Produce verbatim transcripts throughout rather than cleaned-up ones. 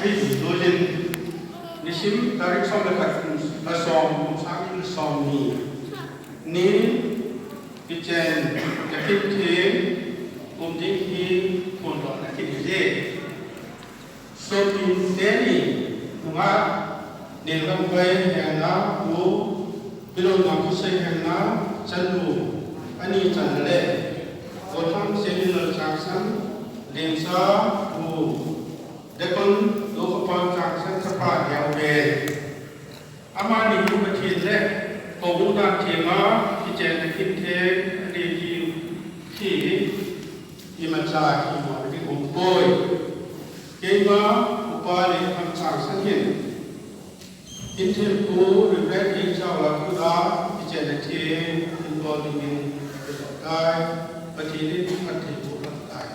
Hei, tujin, nisim tarik som le khat, kum, a som, kum sang ni le som ni. Ni, kichen, ka kin thim, kum ding hi, phondohna kin hi je. Sopite ni, nunga, Nenglamvai henga, Pu, Bilonmang Khosei henga, chanu, ani chan le, Gothang Seminal Changsan, Lengsa, Pu, Deacon Dokhapang Changsan chapa Liangve. Amani hu Pathen le, kou dan thema, kichenna kinthe, ani ki thi, imacha hi mo ding umpoi. Keima, upa le kham Changsan hin. Kinthe pu, Reverend Eng Chao la khuta, kichenna thi, inbol dingin, kai, Pathen in, Pathen pu, kai.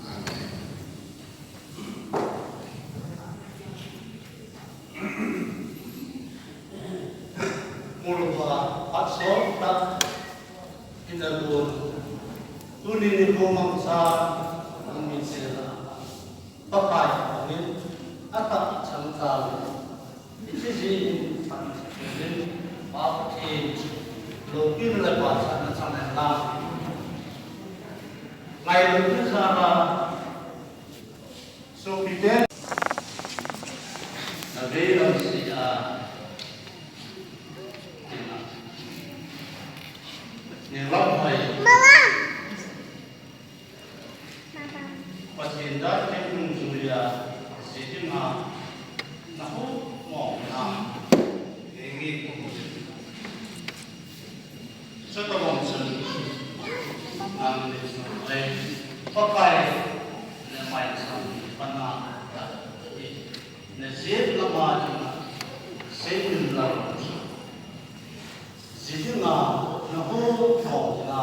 Amen. Mulupa, phatsol tah, ina lun. Tuni nikho mangcha, nang min sela. Pakai, amen. Atah chang ta. Iti ji in, phan, amen. Pa Pathen, lopina le pachatna chang hen lang. Ngai lun sala. Sopite. Na vei lam si a. Nenglamvai. Pathen dan theng nungjuia, ji dinga, na hu mong na. Nge nge ko. Chutabang chun, nang le chun, Pakai, na maicham pana, na jet lama dinga, seimin lal, ji dinga, na ho thou dinga.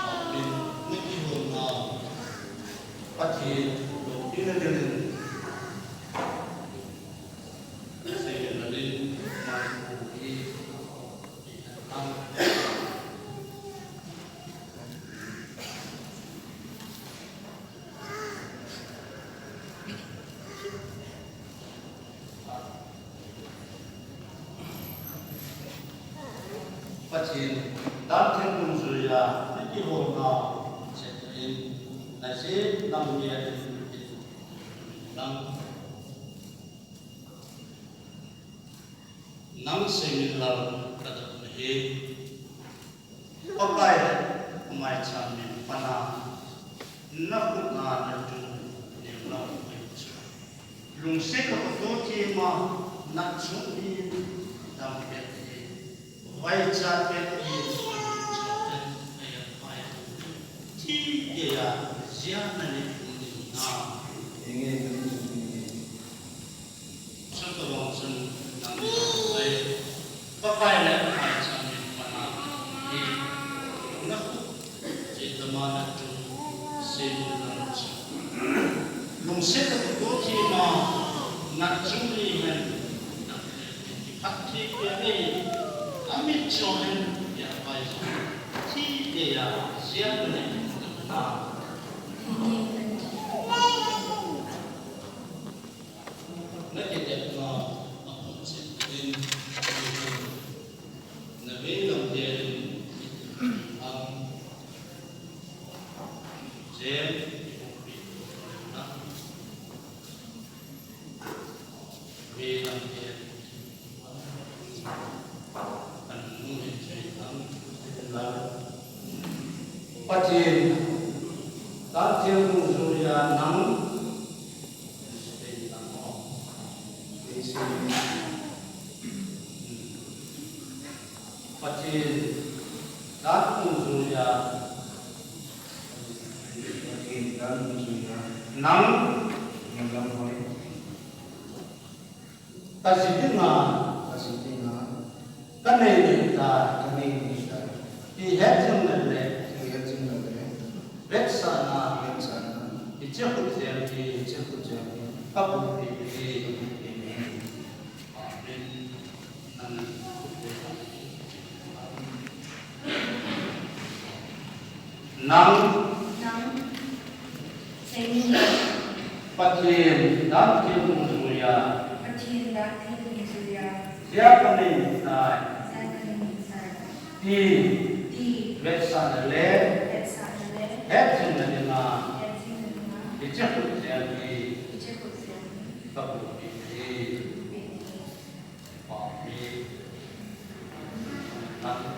Amen. Na kihonna, Pathen, lopina dingin. Seimin lalin, mai ko hi. Pathen, dan theng nungjuia, na kihonna, chet in, na jet lam nge in, nang. Nang seimin lal ka dap na hi. Pakai, maicham min pana, na khut na na tu, neo na u mai chu. Lungset ka to ti ma, na chung hi, dam pet hi. Vai cha pet hi, chu pet, ai ya pai. Ti ke ya, zia na ni tu ni na. Enge tu ni tu ni. Chutabang chun nang le, Pakai le Pakai chang min pana hi, na khu, ji tama na tu, sin na chu. Lungset ka tu ti ma, na chung ni hen, na le, ki phat thi ke ni, a mit cho hen, ya pai zo. Thi ke ya, zia ne, na. Na kitepna a phunchim in, na veilam te in, ang, jem, na, veilam te in, Pathen, dan theng nungjuia nang, Pathen, dan nungjuia, Pathen, dan nungjuia nang, Ka ji dinga, ka ji dinga, ka nei nei ta, ka nei nei ta, ti het jing le le, ti het jing le le, vetsahna, vetsahna, hiche khut jeng hi, hiche khut jeng hi, ka bol peh e, ka bol peh e. Amen. Nang, nang, Pathen dan thil dungjuiya. Pathen dan thil dungjuiya. Jia kanei tai. Jia kanei tai. Ti. Ti. Vetsahna le. Vetsahna le. Hetjingna dinga. Hetjingna dinga. Hiche khutjeng hi. Hiche khutjeng hi. Kabuhpeh ahi. Kabuhpeh ahi.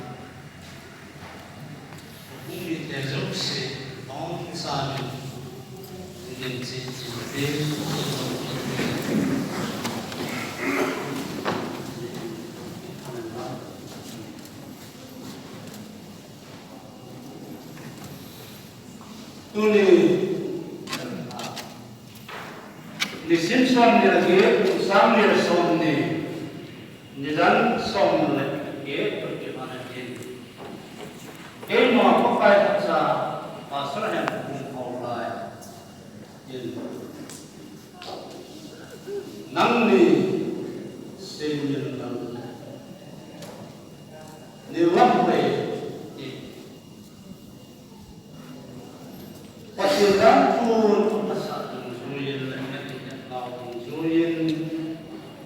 Tuni, nisim somni le get, kum sang ni le somni, nidan som le get, kum kihona hin. Keima Pakai khatcha, Pastor Henkhom Haolai in, nangni Seiminlal, Neo Lamhoi, ti Pathen dan thu, pasal dungjuiyin, le Pathen dan thu dungjuiyin,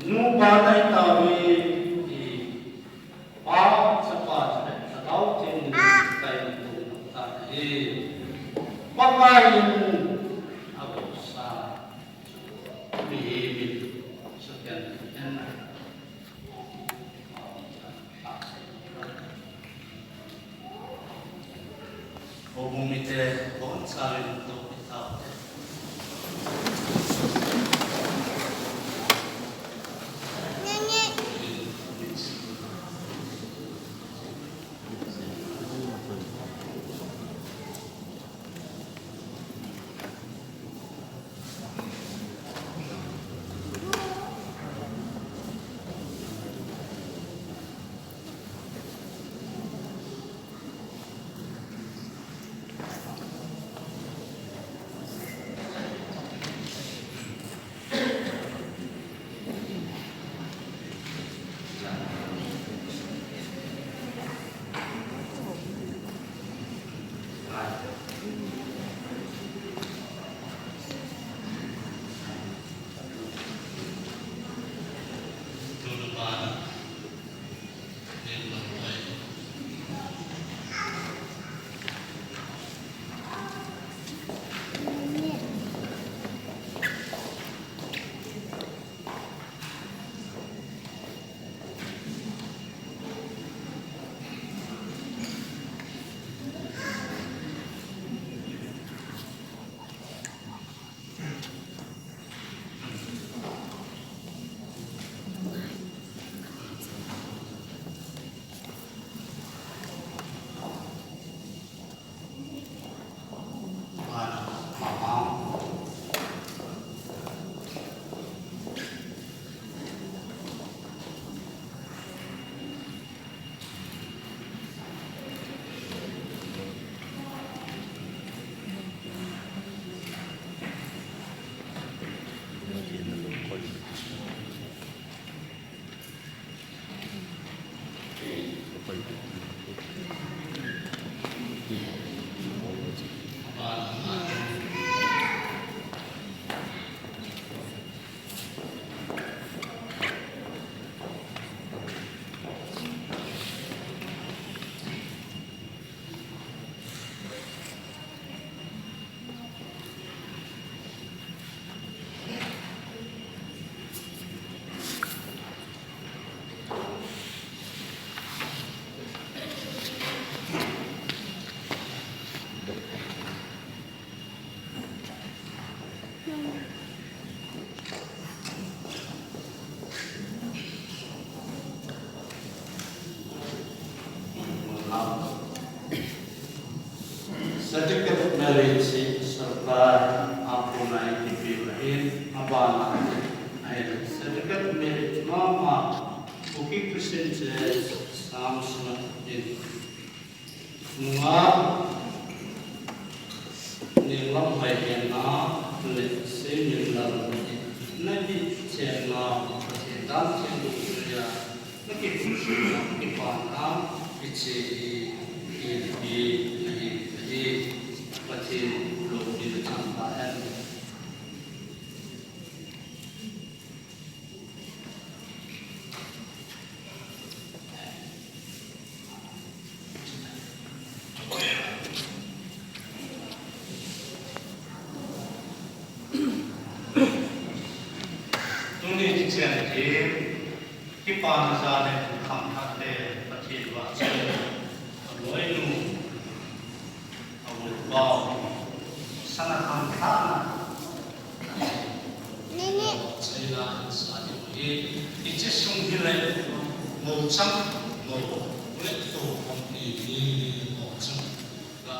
nu pa nai tauve, ti pa, chapa, chule, lhagao theng in, kai in, tu, ta, hi. Pakai in, agosa, mihem in, suken, en. Houbung mite, bonchauvin, to, to, Certificate of marriage hi sorkar a kona eipeh ahin, abana ahin certificate of marriage mama Kuki Christian Church Samsung in nungah Neo Lamhoi henga le Seiminlal nati chenna Pathen dan thil dungjuiya nakikhopna, nakipana, hiche hi, hi, hi, nahi, nahi, Pathen loupina chang tahen. Pathen, kipana jal le khangthah le Pathen vahchoi, aloinu, abolpau, sana khangthahna, vahchoina sa diu ahi. Hiche sung hi le, mou chang, mou, le to, mou ti, ni, ni, mou chang, la,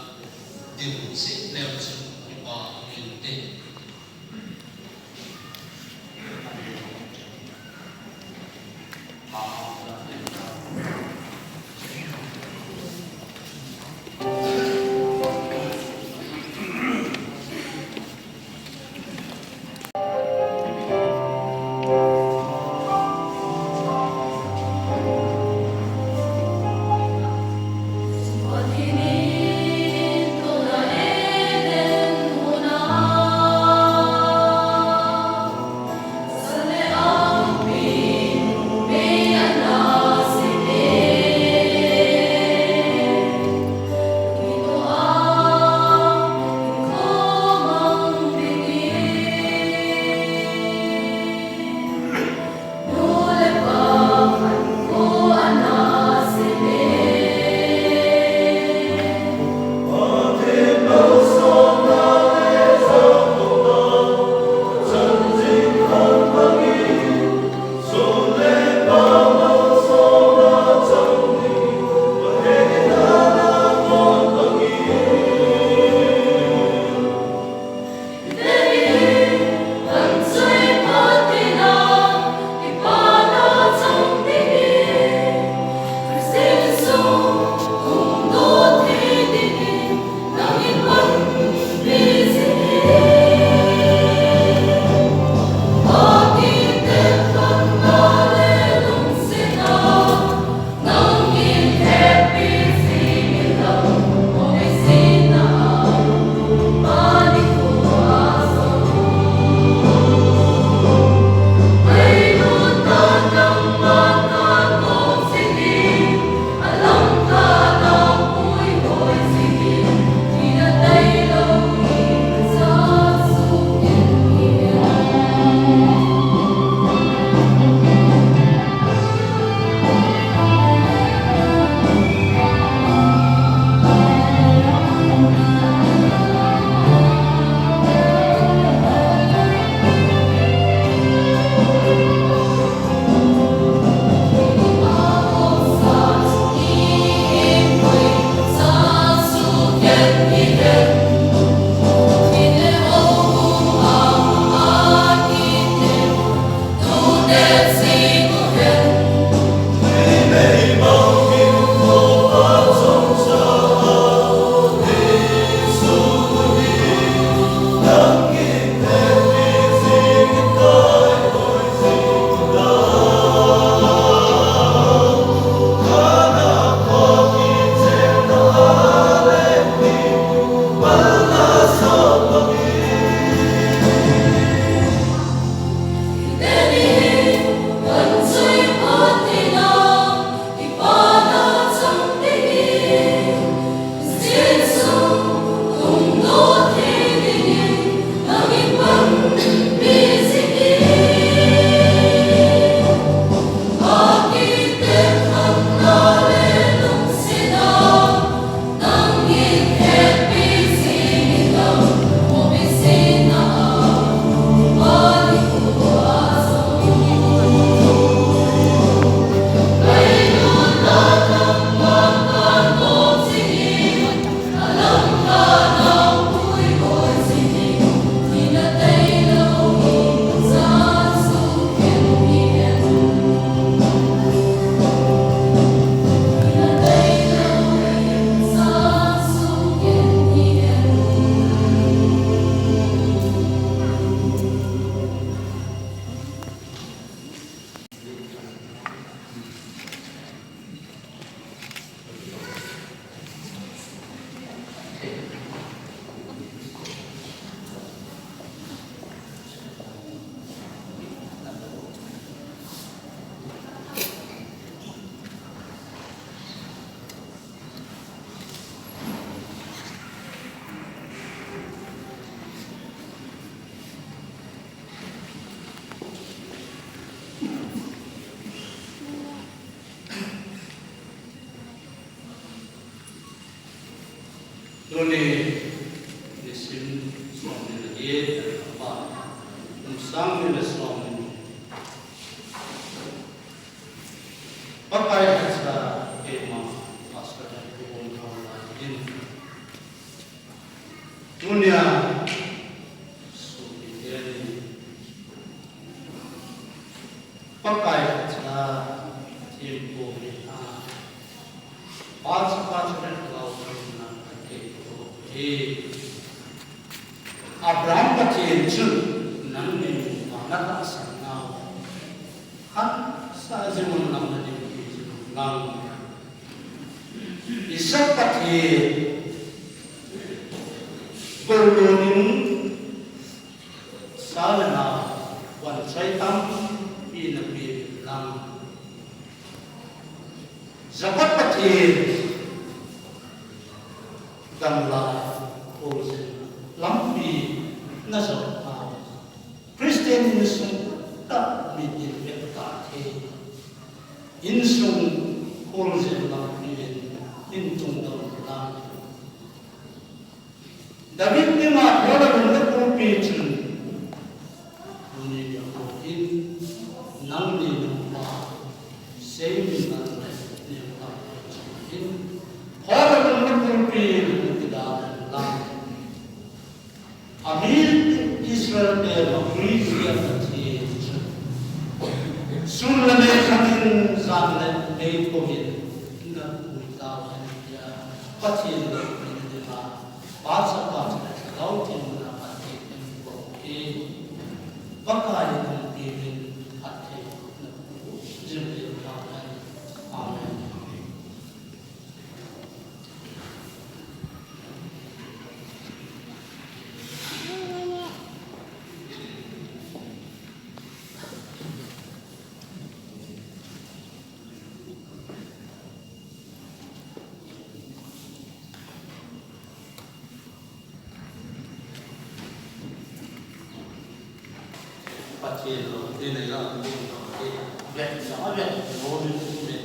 din, si, le, chang, kipa, ni, te. Tuni nisim som ni le get, kum sang ni le som ni. Pakai hacha keima pastor le kuhun thong lai in. Tunia supi teni Pakai hacha thempu ni a. Pacha, Pacha le Lou themna kei ko hi. Abraham Pathen chun nangni nungma natahsan nau khansah jing un lang nadin ti jing un lang. Isaac Pathen golun in sa le nao, vanchai tampi napeh in lang. Jacob Pathen gamlai kholjen lampi najot nau. Christian insung tah mitin vek tah thei. Insung kholjen lampi in, in tungdon lang. David dinga Paul a lungna pumpi chun, tuni nikho hin, nangni nungpa, seimin nang le nungpa chun hin, Paul a lungna pumpi in kida lang. Amin Israel te ma Christian Pathen chun, sun le mei khangin jan le mei khangin na pui tau hen tia Pathen le min dima. Pacha, Pacha le Lou themna Pathen in ko e. Pakai in peh in phatthei na pu jing le pa. Amen. Pathen lou, ti nei la, ti nei la, ti. Vet, sa vet, lo ni tu me.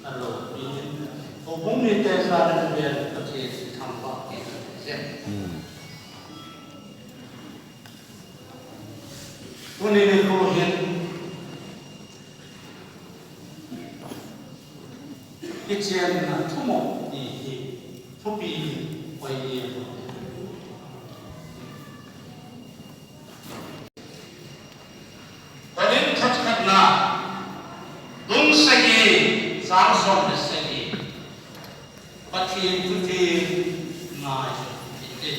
Alo, ni. O bung ni te sa ni vet, Pathen thangvah, ti. Hmm. Tuni nikho hin. Kichenna thumo ti hi thupi hoi e. Korinth thot khatna bung sagi chang som le sagi. Pathen thu theng ngai hite.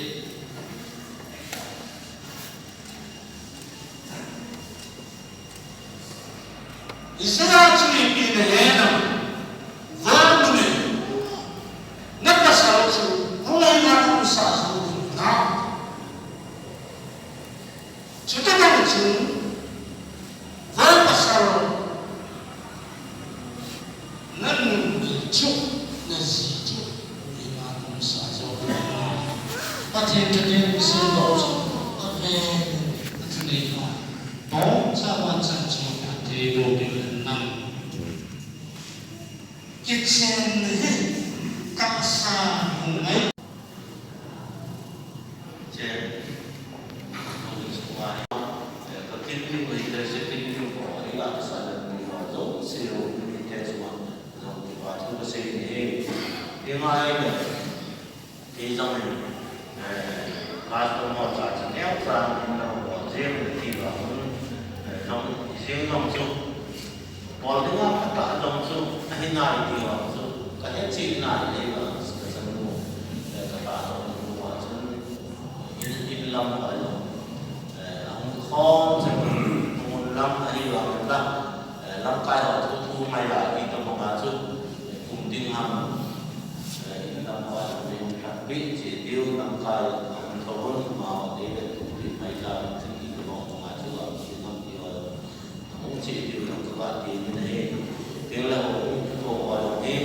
Isaiah chu ipi nahe nam, Lou nunga, na pasal chu, nalai na umsa chu na. Chuti bang chun, Lou pasal, nanu chu, naji chu, nalai na umsa chu. Pathen, Pathen, Pathen, Lou chu, Pathen, Pathen, Lou. Bongcha vangcha chu phatthei boh ding hen lang. Kichenna hi tahsa hung ngai. Che. Ka kin ding le, ka kin ding ko, ila ka sa le ni ko, jong se lo ni te chua, jong kipa thu kasei ni. Ni ngai le. Kei jong in, eh, class tong ho cha chu neocha in ka bol jeng le ti vang un, eh, jong, jeng jong chu, bol dinga phatah jong chu, ahi nai ti vang chu, ka hetchet nai le vang, ka chanu, eh, ka pa jong nu vang chun, in, in lam ka jong, eh, ahung khom chu, mun lam ahi vang la, eh, lamkai ho chu thu mai la, i ka bang a chu, eh, kum ding ham, eh, in lam ho a chu, Pi che diu lamkai, a hung thou hon, amau te le tu ti mai ta, ti ki ka bang ma chu a, ti nam ti a, a hung che diu lam ka ba ti ni na he. Ti le ho, ko ko ni,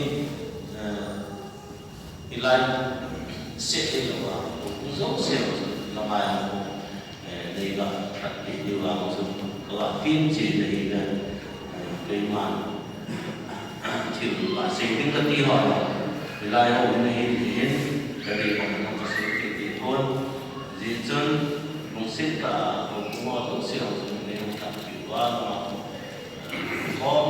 eh, ilai se e lo a, ku zo se lo, lamai ho. Eh, nei ga khat ni diu vang chu, ka va pin che na hi le, eh, keiman, thil va sei ding ka ti ho lo. Hilai ho hi na hi ti hin, Gari hong hong ka sung ti ti thon. Ji chun lungsit ka hong kung ho lungsit hong sung ni hong tak ti wa ma. Khom